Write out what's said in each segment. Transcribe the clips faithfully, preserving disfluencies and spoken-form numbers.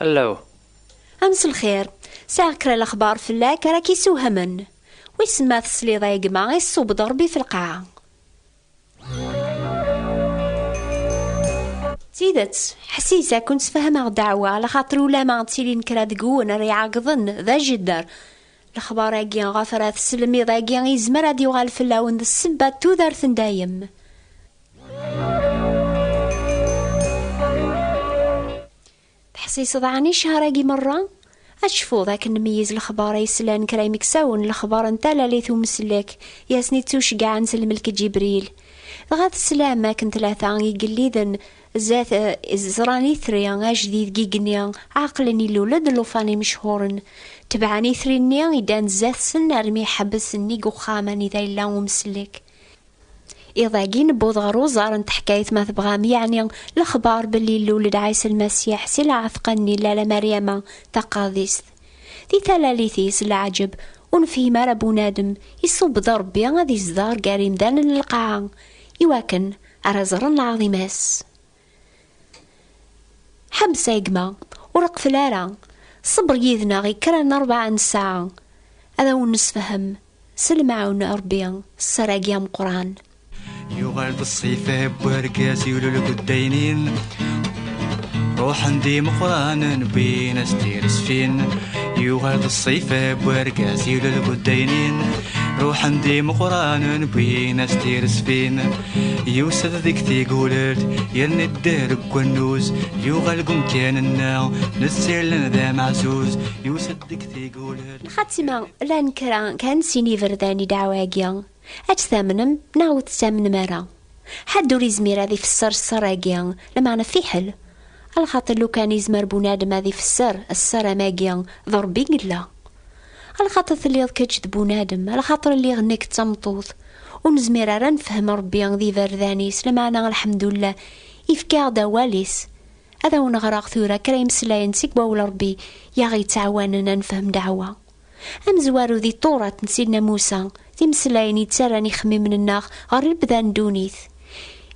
Hello. A mselxir, sɛiɣ kra lexbar fell-ak ara k-isewhamen. Wissen ma tesliḍ a gma, iṣṣub-d Ṛebbi f lqaɛa. D tidet, ḥsiseɣ ad ken-sfehmeɣ ddeɛwa, laxaṭer ulama ttilin kra deg-wen ara iɛeggḍen d ajedder. Lexbar-agi ɣef ara teslem iḍ-agi yezmer ad yuɣal fell-awen d ssebba n tudert n dayem. Teḥsiseḍ ɛni ccher-agi merra? Ad tecfuḍ akken nmeyyez lexbar ay slan kra imeksawen, lexbar n talalit umsellek i asen-ittuceggɛen s lmelk Ǧibril. Dɣa teslam akken tlata igelliden zdat, eh, ẓran itri ajdid deg igenni, ɛeqlen ilul-d llufan imechuren. Tebɛen itri-nni iddan zdat-sen armi iḥebbes nnig uxxam anida yella umsellek. Iḍ-agi newweḍ ɣer uẓar n teḥkayt, ma tebɣam, yeɛni lexbar belli ilul-d Ɛisa Lmasiḥ si lɛetqa-nni n Lalla Meryama taqadist. Di talalit-is n leɛǧeb, ur nefhim ara bunadem, iṣubb-d Ṛebbi ad izdeɣ gar imdanen n lqaɛa, iwakken ara ẓren lɛaḍima-s. Ḥebbes a gma, ur qfel ara. Ṣebber yid-neɣ i kra n rebɛa n ssaɛa. Ad awen-nessefhem s lemɛun n Ṛebbi sser-agi ameqqran. Yuɣal d ṣṣifa n wergaz yulel deg ddaynin. Ruḥen d imeqqranen wwin-as tiresfin. Yuɣal d ṣṣifa n wergaz yulel deg ddaynin. Ruḥen d imeqqranen wwin-as tiresfin. Yusa-d deg tigulelt, yerna idder deg wannuz, yuɣal deg umkan-nneɣ, netta yellan d ameɛzuz, yusa-d deg tigulelt. Lxatima, llan kra kan sin iberdan i ddeɛwa-agi. Ad tt-tamnem neɣ ur tettamnem ara. Ḥedd ur izmir ad ifesser sser-agi, lameɛna fiḥel. Alaxaṭer lukan izmer bunadem ad ifesser sser am-agi, d Ṛebbi i yella. Alaxaṭer telliḍ kečč d bunadem, alaxaṭer lliɣ nekk d tameṭṭut. Ur nezmir ara ad nefhem Ṛebbi d iberdan-is, lameɛna, lḥemdullah, ifka-aɣ-d awal-is. Ad awen-ɣreɣ tura kra imeslayen seg wawal Ṛebbi i aɣ-yettɛawanen ad nefhem ddeɛwa. Amezwaru di Tturat n Sidna Musa, d imeslayen yettarran ixemmimen-nneɣ ɣer lebda n ddunit.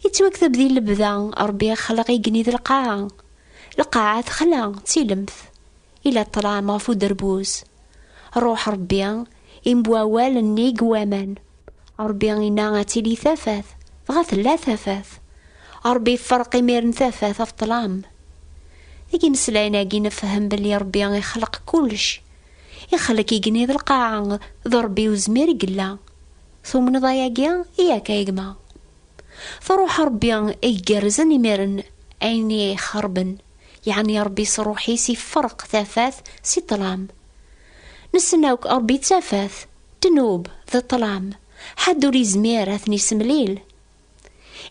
Yettwakteb di lebda, Ṛebbi ixleq igenni d lqaɛa. Lqaɛa texla, d tilemt. Ila ṭṭlam ɣef uderbuz. Ṛuḥ Ṛebbi imbu awal nnig waman. Ṛebbi inna ad tili tafat, dɣa tella tafat. Ṛebbi iferreq imiren tafat ɣef ṭṭlam. Deg imeslayen-agi nefhem belli Ṛebbi ixleq kullec. Ixleq igenni d lqaɛa, d Ṛebbi uzmir i yella. Tumneḍ ayagi? Yak a gma. Truḥ Ṛebbi igerrzen imiren ayen i ixerben, yeɛni Ṛebbi s ṛṛuḥ-is iferreq tafat si ṭṭlam. Nessen akk Ṛebbi d tafat, ddnub d ṭṭlam, ḥedd ur izmir ad ten-isemlil.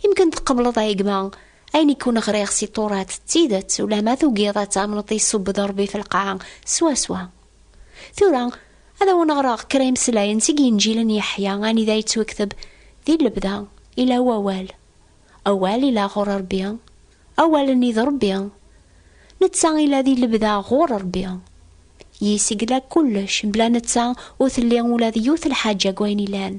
Imken tqebleḍ a gma ayen i kun-ɣriɣ si Turat d tidet, ulamma tugiḍ ad tamneḍ iṣubb-d Ṛebbi f lqaɛa swaswa. Tura, ad awen-ɣreɣ kra imeslayen seg Inǧil n Yeḥya, anida yettwakteb: "Di lebda ila Wawal. Awal ila ɣur Ṛebbi. Awal-nni d Ṛebbi. Netta ila di lebda ɣur Ṛebbi. Yis i yella kullec, bla netta ur telli ula d yiwet lḥaǧa deg wayen ilan."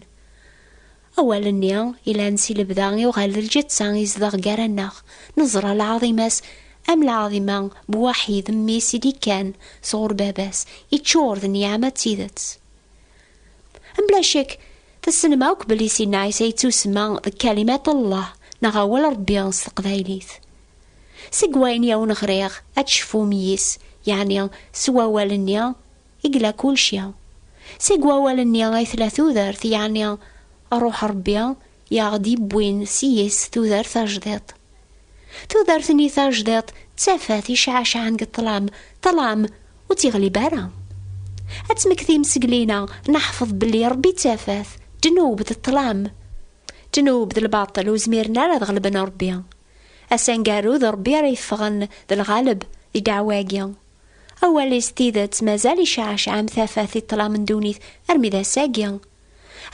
Awal-nni ilan si lebda yuɣal d lǧetta izdeɣ gar-aneɣ. Neẓra lɛaḍima-s am lɛaḍima n waḥid mmi-s i d-ikkan sɣur baba-s, iččur d nniɛma d tidet. Mebla ccek, tessnem akk belli Sidna Ɛisa yettusemma d Kalimat Allah, neɣ Awal Ṛebbi s teqbaylit. Seg wayen i awen-ɣriɣ, ad tecfum yis, yeɛni s wawal-nni i yella kulci. Seg wawal-nni ay tella tudert, yeɛni Ṛuḥ Ṛebbi i aɣ-d-yewwin s yis tudert tajdiṭ. Tudert-nni tajdiṭ d tafat iceɛceɛen deg ṭṭlam, ṭṭlam ur tt-iɣlib ara. Ad tmektim seg lina, neḥfeḍ belli Ṛebbi d tafat, ddnub d ṭṭlam. Ddnub d lbaṭel ur zmiren ara ad ɣelben Ṛebbi. Asangaru d Ṛebbi ara yeffɣen d lɣaleb di ddeɛwa-agi. Awal-is d tidet mazal iceɛceɛ am tafat i ṭṭlam n ddunit armi d ass-agi.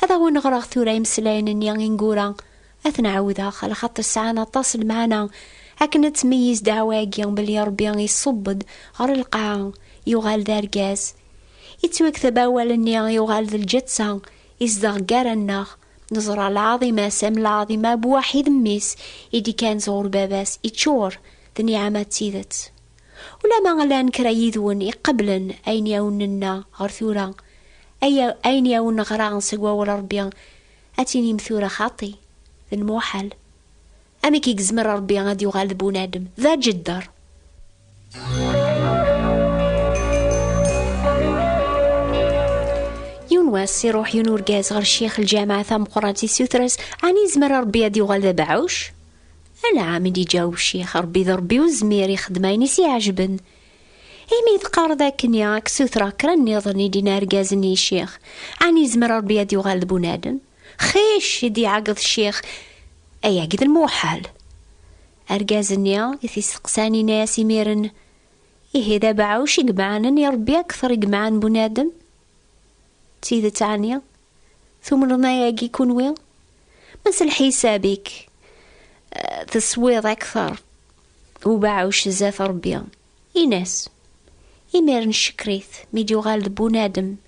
Ad awen-ɣreɣ tura imeslayen-nni ineggura. Ad ten-ɛawdeɣ, lxaṭer sɛan aṭas n lmeɛna, akken ad tmeyyez ddeɛwa-agi belli Ṛebbi iṣubb-d ɣer lqaɛa, yuɣal d argaz. Ittwakteb awal-nni yuɣal d lǧetta, izdeɣ gar-aneɣ. Neẓra lɛaḍima-s am lɛaḍima n waḥid mmi-s i d-ikkan sɣur baba-s, iččur d nniɛma d tidet. Ulama llan kra yid-wen iqeblen ayen i awen-nenna ɣer tura, ay-, ayen i awen-neɣra seg wawal Ṛebbi, ad tinim tura xaṭi, d lmuḥal. Amek i yezmer Ṛebbi ad yuɣal d bunadem? D aǧedder. Yiwen wass, iruḥ yiwen urgaz ɣer ccix lǧameɛ tameqqrant, issuter-as: "Ɛni yezmer Ṛebbi ad yuɣal d abeɛɛuc?" "Anɛam," i d-iǧaweb ccix, "Ṛebbi d Ṛebbi uzmir, ixeddem ayen i s-iɛejben." "Imi teqqareḍ akkenni, ad k-ssutreɣ kra nniḍen," i d-yenna argaz-nni i ccix. "Ɛni yezmer Ṛebbi ad yuɣal d bunadem?" "Xicc," i d-iɛeggeḍ ccix, "ayagi d lmuḥal." Argaz-nni i t-isteqsan, yenna-yas imiren: "Ihi d abeɛɛuc i imeɛnen i Ṛebbi akteṛ i imeɛnen bunadem?" "D tidet ɛni? Tumneḍ ayagi kunwi? Ma s lḥisab-ik, eh, teswiḍ akteṛ ubeɛɛuc zdat Ṛebbi." Ini-as: "Imiren ccekr-it mi d-yuɣal d bunadem,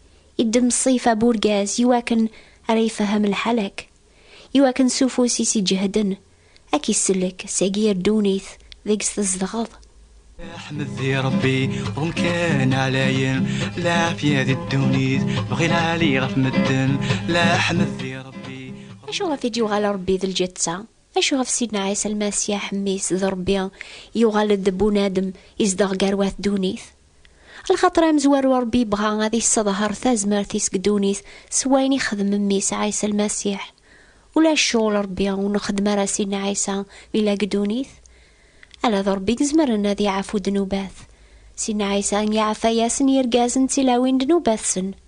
iddem ṣṣifa n urgaz iwakken ara yefhem lḥal-ak, iwakken s ufus-is iǧehden ad k-isellek seg yir ddunit deg-s tzedɣeḍ." Ḥmed di Ṛebbi, umkan ɛlayen, lɛafya di ddunit, bɣi lɛali ɣef medden, la ḥmed di Ṛebbi. Acuɣef i d-yuɣal Ṛebbi d lǧetta? Acuɣef Sidna Ɛisa Lmasiḥ, mmi-s d Ṛebbi, yuɣal-d d bunadem, izdeɣ gar wat ddunit? Lxaṭer amezwaru Ṛebbi yebɣa ad isseḍher tazmert-is deg ddunit s wayen ixdem mmi-s Ɛisa Lmasiḥ. Ulac ccɣel Ṛebbi ur nexdem ara Sidna Ɛisa mi yella deg ddunit. Ala d Ṛebbi i izemren ad iɛfu ddnubat. Sidna Ɛisa iɛfa-yasen yirgazen d tilawin ddnubat-sen.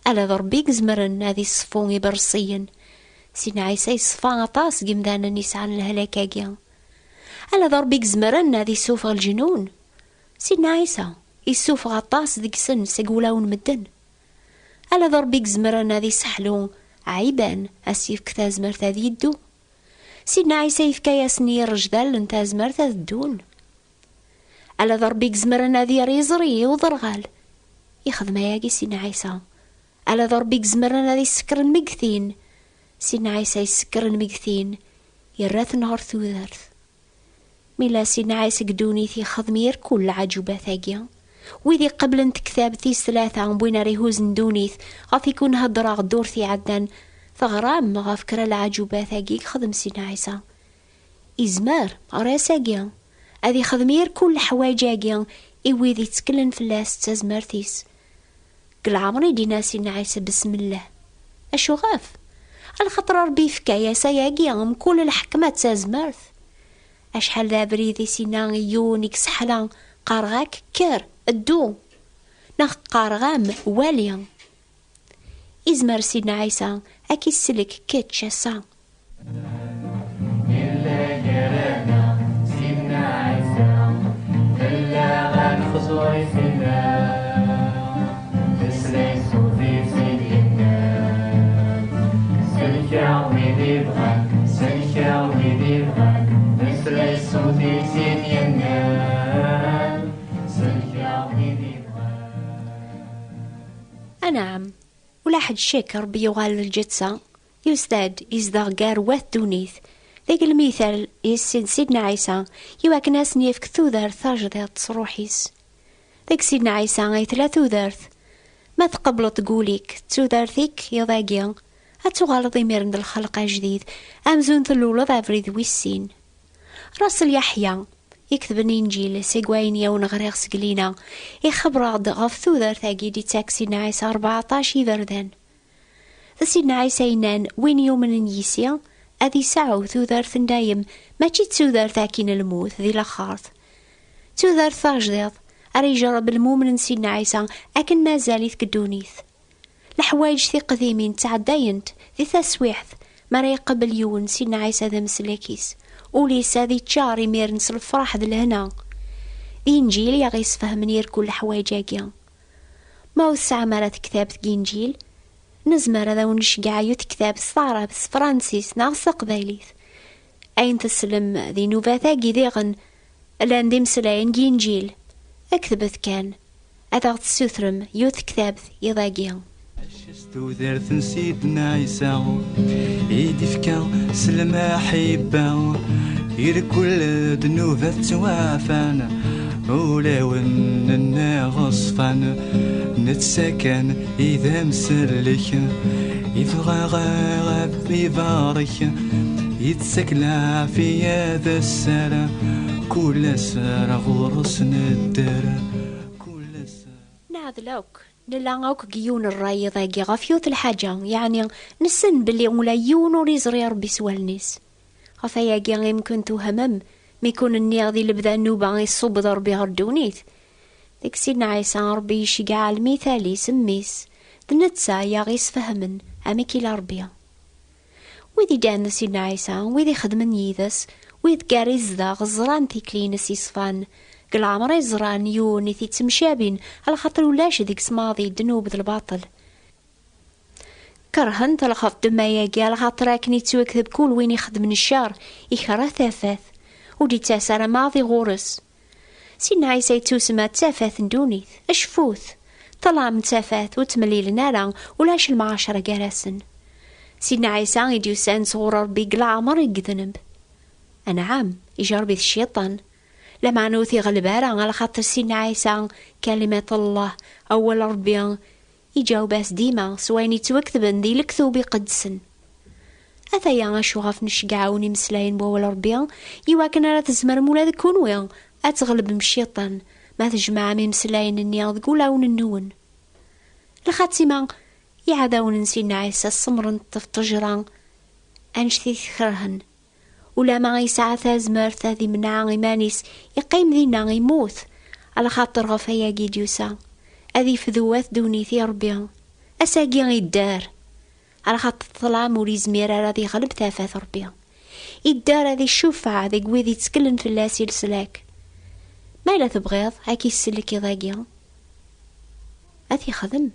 Ala d Ṛebbi i izemren ad iṣeffu iberṣiyen. Sidna Ɛisa iṣeffa aṭas n yimdanen yesɛan lehlak-agi. Ala d Ṛebbi i izemren ad issufeɣ leǧnun. Sidna Ɛisa issufeɣ aṭas deg-sen seg wulawen n medden. Ala d Ṛebbi i izemren ad isseḥlu ɛiban, ad s-yefk tazmert ad yeddu. Sidna Ɛisa yefka-yasen i yirrejdalen tazmert ad ddun. Ala d Ṛebbi i izemren ad yerr iẓri i uderɣal. Ixdem ayagi Sidna Ɛisa. Ala d Ṛebbi i izemren ad issekr lmegtin. Sidna Ɛisa yessekr lmegtin, yerra-ten ɣer tudert. Mi yella Sidna Ɛisa deg ddunit, yexdem yir kull lɛaǧubat-agi. Wid iqeblen tektabt tis tlata n win ara ihuzen ddunit, ɣef i kun-heddreɣ ddurt iɛeddan, teɣram ɣef kra lɛaǧubat-agi i yexdem Sidna Ɛisa. Izmer, ɣer ass-agi, ad ixdem yir kull leḥwayeǧ-agi i wid itteklen fell-as d tazmert-is. Deg leɛmer i d-yenna Sidna Ɛisa: "Besmellah." Acuɣef? Alaxaṭer Ṛebbi yefka-yas ayagi mkul lḥekma d tazmert. Acḥal d abrid i s-yenna i yiwen i yesseḥla: "Qqareɣ-ak, kker, ddu!" Neɣ qqareɣ-am: "Wali!" Izmer Sidna Ɛisa ad k-isellek kečč ass-a. Yella gar-aneɣ Sidna Ɛisa, nella ad nexẓu i fell-as. Meslay ṣṣut-is i d-yenna, sellek-aɣ wid ibɣan, sellek-aɣ wid ibɣan. Meslay ṣṣut-is i d-yennan, sellek-aɣ wid ibɣan. Anɛam, ulaḥed ccek Ṛebbi yuɣal d lǧetta. Yusa-d, izdeɣ gar wat ddunit. Deg lmital, yessin Sidna Ɛisa, iwakken ad sen-yefk tudert tajdiṭ s ṛṛuḥ-is. Deg Sidna Ɛisa ay tella tudert. Ma tqebleḍ deg wul-ik d tudert-ik iḍ-agi, ad tuɣaleḍ imiren d lxelq ajdid, amzun tluleḍ abrid wis sin. Raṣel Yeḥya, iketben Inǧil seg wayen i awen-ɣriɣ seg lina, ixebber-aɣ-d ɣef tudert-agi d-ittak Sidna Ɛisa rbeɛṭac iberdan. D Sidna Ɛisa yennan: "Win yumnen yis-i, ad iseɛɛu tudert n dayem, mačči d tudert akkin n lmut di laxert." D tudert tajdiṭ ara ijerreb lmumen n Sidna Ɛisa akken mazal-it deg ddunit. Leḥwayeǧ tiqdimin ttɛeddayent di taswiɛt mi ara iqabel yiwen Sidna Ɛisa d ameslak-is. Ul-is ad iččar imiren s lefraḥ d lehna. D Inǧil i aɣ-isfehmen irkul leḥwayeǧ-agi. Ma ur tesɛam ara tektabt deg Inǧil, nezmer ad awen-nceggeɛ yiwet tektabt s taɛrabt, s tefransist neɣ s teqbaylit. Ayen teslem di nnubat-agi diɣen, llan d imeslayen deg Inǧil. Ketbet kan, ad aɣ-tessutrem yiwet tektabt iḍ-agi. Acu s tudert n Sidna Ɛisa i d-ifka s lmaḥibba, irkul ddnubat ttwaɛfan. Ulawen n iɣeṣfan, netta kan i d amsellek, ibɣa ad ibarek, yettak leɛfiya d sser, kul ass ar ɣur-s nedder, kul ass. Neɛdel akk, nella akk deg yiwen n ṛṛay iḍ-agi ɣef yiwet lḥaǧa, yeɛni nessen belli ula yiwen ur iẓri Ṛebbi s wallen-is. Ɣef ayagi imken twehmem, mi kun-nniɣ di lebda nnuba iṣubb-d Ṛebbi ɣer ddunit. Deg Sidna Ɛisa, Ṛebbi iceggeɛ almi i tali s mmi-s, d netta i aɣ-isfehmen amek ila Ṛebbi. Wid iddren d Sidna Ɛisa, wid ixedmen yid-s, wid gar izdeɣ ẓran tikli-ines yeṣfan, deg leɛmer i ẓran yiwen i t-ittemcabin, alaxaṭer ulac deg-s maḍi ddnub d lbaṭel. Kerhen-t lxeṭṭ ddemma-agi, alaxaṭer akken ittwakteb kul win ixedmen ccer, ikreh tafat, ur d-ittas ara maḍi ɣur-s. Sidna Ɛisa yettusemma d tafat n ddunit, acfut, ṭṭlam d tafat ur ttemlilen ara, ulac lemɛacra gar-asen. Sidna Ɛisa i d-yusan sɣur Ṛebbi deg leɛmer i yedneb. Anɛam, ijerreb-it cciṭan. Lameɛna ur t-iɣleb ara, alaxaṭer Sidna Ɛisa, kalimat Allah, awal Ṛebbi, iǧaweb-as dima s wayen yettwaketben di lektub iqedsen. Ataya acu ɣef nceggeɛ awen imeslayen n wawal Ṛebbi, iwakken ara tzemrem ula d kunwi ad tɣelbem cciṭan, ma tjemɛem imeslayen-nni deg ulawen-nwen. Lxatima, iɛdawen n Sidna Ɛisa ssemren ṭṭef ṭṭejra annect i t-kerhen. Ulama yesɛa tazmert ad imneɛ iman-is, iqqim dinna, immut, alaxaṭer ɣef ayagi i d-yusa, ad ifdu at ddunit i Ṛebbi. Ass-agi idder, alaxaṭer ṭṭlam ur izmir ara ad iɣleb tafat Ṛebbi. Idder ad icufeɛ deg wid itteklen fell-as i leslak. Ma yella tebɣiḍ ad k-isellek iḍ-agi, ad t-ixdem.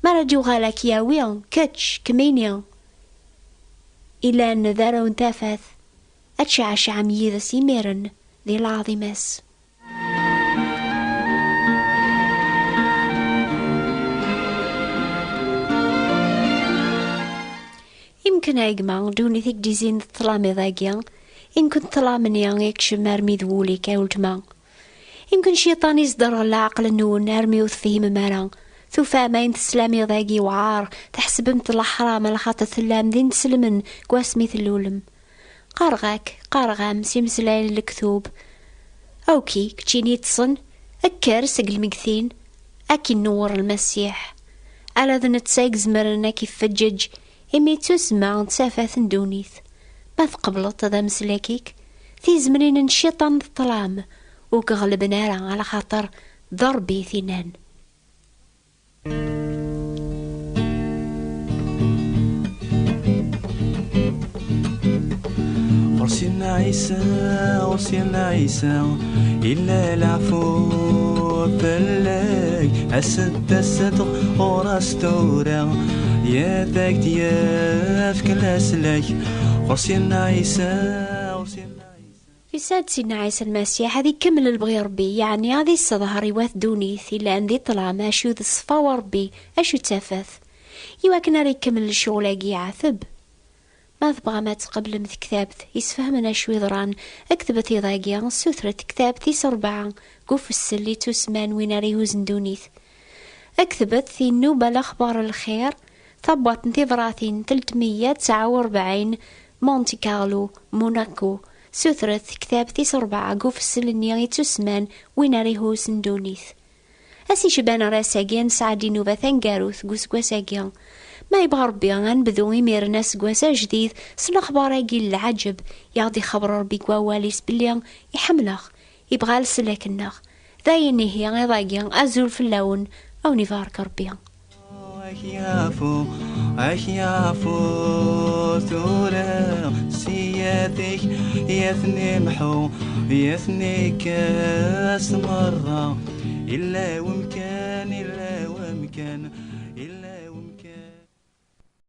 Mi ara d-yuɣal ad k-yawi, kečč, kemmini, ilan d arraw n tafat, ad tceɛceɛem yid-s imiren di lɛaḍima-s. Imken a gma, ddunit i k-d-izin d ṭṭlam iḍ-agi, imken ṭṭlam-nni ikcem armi d wul-ik a weltma. Imken cciṭan isderɣel leɛqel-nwen armi ur tefhimem ara. Tufam ayen teslam iḍ-agi yewɛer, tḥesbem-t d leḥram, alaxaṭer tellam d ineslmen deg wasmi tellulem. Qqareɣ-ak, qqareɣ-am s imeslayen n lektub. Awki, keččini yeṭṭsen, kker seg lmegtin, ad k-inewwer Lmasiḥ. Ala d netta i izemren ad k-ifeǧǧeǧ, imi yettusemma d tafat n ddunit. Ma tqebleḍ-t d ameslak-ik, tizemrin n cciṭan d ṭṭlam, ur k-ɣelben ara, alaxaṭer d Ṛebbi i t-inan. Ɣur Sidna Ɛisa, ɣur Sidna Ɛisa, illa leɛfu fell-ak, as-d, as-d ɣur-s tura, ad ak-d-yefk leslak. Ɣur Sidna Ɛisa, ɣur Sidna Ɛisa. Yusa-d Sidna Ɛisa Lmasiḥ ad ikemmel lebɣi Ṛebbi, yeɛni ad isseḍher i wat ddunit illan di ṭṭlam acu d ṣṣfa n Ṛebbi, acu d tafat. Iwakken ara ikemmel lecɣal-agi iɛeteb. Ma tebɣam ad tqeblem tektabt isfehmen acu yeḍran, ktbet iḍ-agi, sutret tektabt tis rebɛa deg ufessel ittusemman Win ara ihuzzen ddunit. Ktbet i nnuba Lexbar n Lxir, tabwaṭ n tebratin telt meyya tesɛa u rebɛin, Monte Carlo, Monaco. Sutret tektabt tis rebɛa deg ufessel-nni ittusemman Win ara ihuzzen ddunit. Ass icban ar ass-agi, ad nesɛeddi nnuba taneggarut deg useggas-agi. Ma yebɣa Ṛebbi, ad nebdu imiren aseggas ajdid s lexbar-agi n lɛaǧeb i aɣ-d-ixebber Ṛebbi deg wawal-is belli iḥemmel-aɣ, yebɣa leslak-nneɣ. D ayen ihi iḍ-agi, azul fell-awen, a wen-ibarek Ṛebbi. Ak yafu, ak yafu tura, siyat-ik yat-nimḥu, yat-nikkes merra, illa wemkan, illa wemkan.